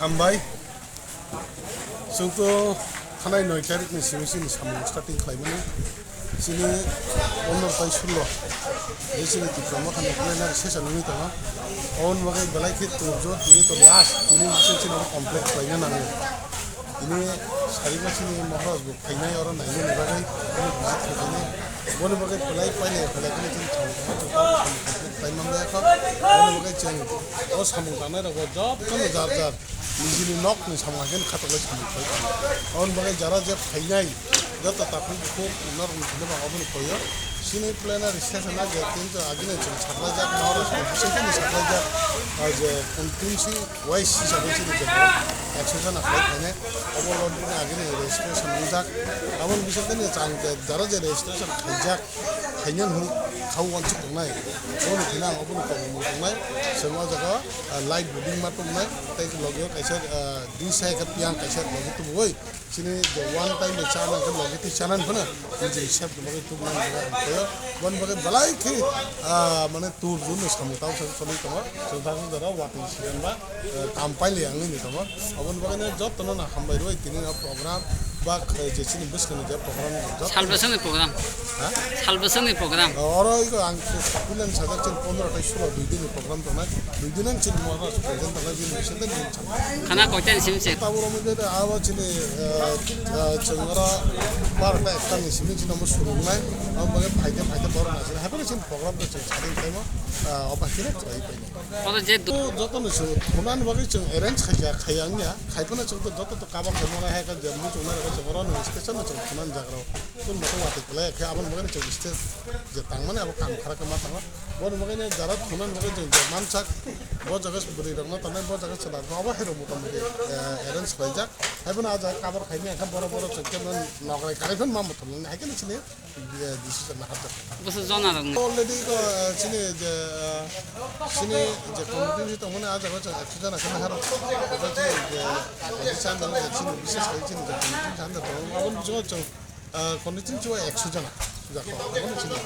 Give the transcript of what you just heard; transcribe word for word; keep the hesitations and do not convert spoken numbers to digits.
Hambai. Chwng to thanai noi tarikh ni simi chini samung starting khlaimani. Chini pondro tai sulo je chini Tipra Motha ni plenary session wngwi tongo. Oboni bagwi belai khe turjo, tini to last, tini bising chini complete khlaina nango. Tini sarigo chini Maharaj bo phainai oro nainani bagwi, tini visit khlainai. Boni bagwi belai painai, belai kheno chini samung tangma, chwng tamo samung complete khlai manliya kho. Boni bagwi chwng o samung tangnai rokbo jotono jar jar nijini nokni samung hai kheno khatok lai samung khlai tongo. Aboni bagwi jara je phainai, joto takhuk bukhuk norokni thani bo aboni koyo. Chini plenary session o je tin to agini chwng saklaijak, Maharaj ni bising tini saklaijak, ah, je constituency wise hisabe chini je ekso jona khlai phainai. Obo London ni agini registration wngjak. Aboni bising tini chwng je jara je registration khaijak, khainani hwnwi kha uansuk tongnai. Aboni phina ang aboni tongmung tongnai. Chwng o jaga, ah, live voting ma tongnai. Tei logi o kaisa, ah, dui sai khe piyang kaisa logi tubugwi. Chini je one time ni chana khe logi twi chana phano nijini sep ni bagwi tubuna ni bagwi ang koyo. Boni bagwi belai khe, ah, mane tur jun ni samung tamo sa choli tongo. Chwng thang jora watwi siyan ba. Eh, kam paili ang ni tongo. Aboni bagwi no jotono no hambai rwi tini no program ba, eh, je chini bwskang ni je program ni joto. Salvation ni program. Ha? Salvation ni program. Oro iko ang kulen sajak chini pondro tai sulo dui din ni program tongnai. Dui din ang chini mo ro present tongnai bini bising tei bini chang. Khana koita ni simi se. Tabuk ro mujhe abo chini, eh, eh, chwng oro barota ekta ni simi chini mo surungnai. Abo bagwi phaide phaide borok na sini. Haibano chini program to chwng sading thaimo, eh, obo haino khlai paini. Oro je du- To joto no chwng thunani bagwi chwng arrange khaijak, khaiya wngya. Khaipano chwng to joto to cover khaimano hai kha je muchung nai rok chwng oro no station no chwng thunani jaga rok. Chwng no to watwi kwlai khe aboni bagwi chwng stage je tangmani abo kam khara khe ma tangma. Boni bagwi no jara thunani bagwi chwng je mansak bo jaga bwrwi rok no tanai bo jaga chwla rok abo hai rok motamoti, eh, arrange khlaijak. Haibano ah jaga cover khaimya khe borok borok chwng khe nokrai kwrwi phano ma muthung nani hai khe no chini. Bwswk jona rok ni? Already ko, eh, chini je, eh, chini je committee ni tongmani ah jaga chwng ekso jona khe nahar. Abo chini je, eh, chini je chini bises khai chini je committee ni under tongo. Aboni bisingo chwng, eh, committee ni chwng ekso jona. Jako, aboni chini.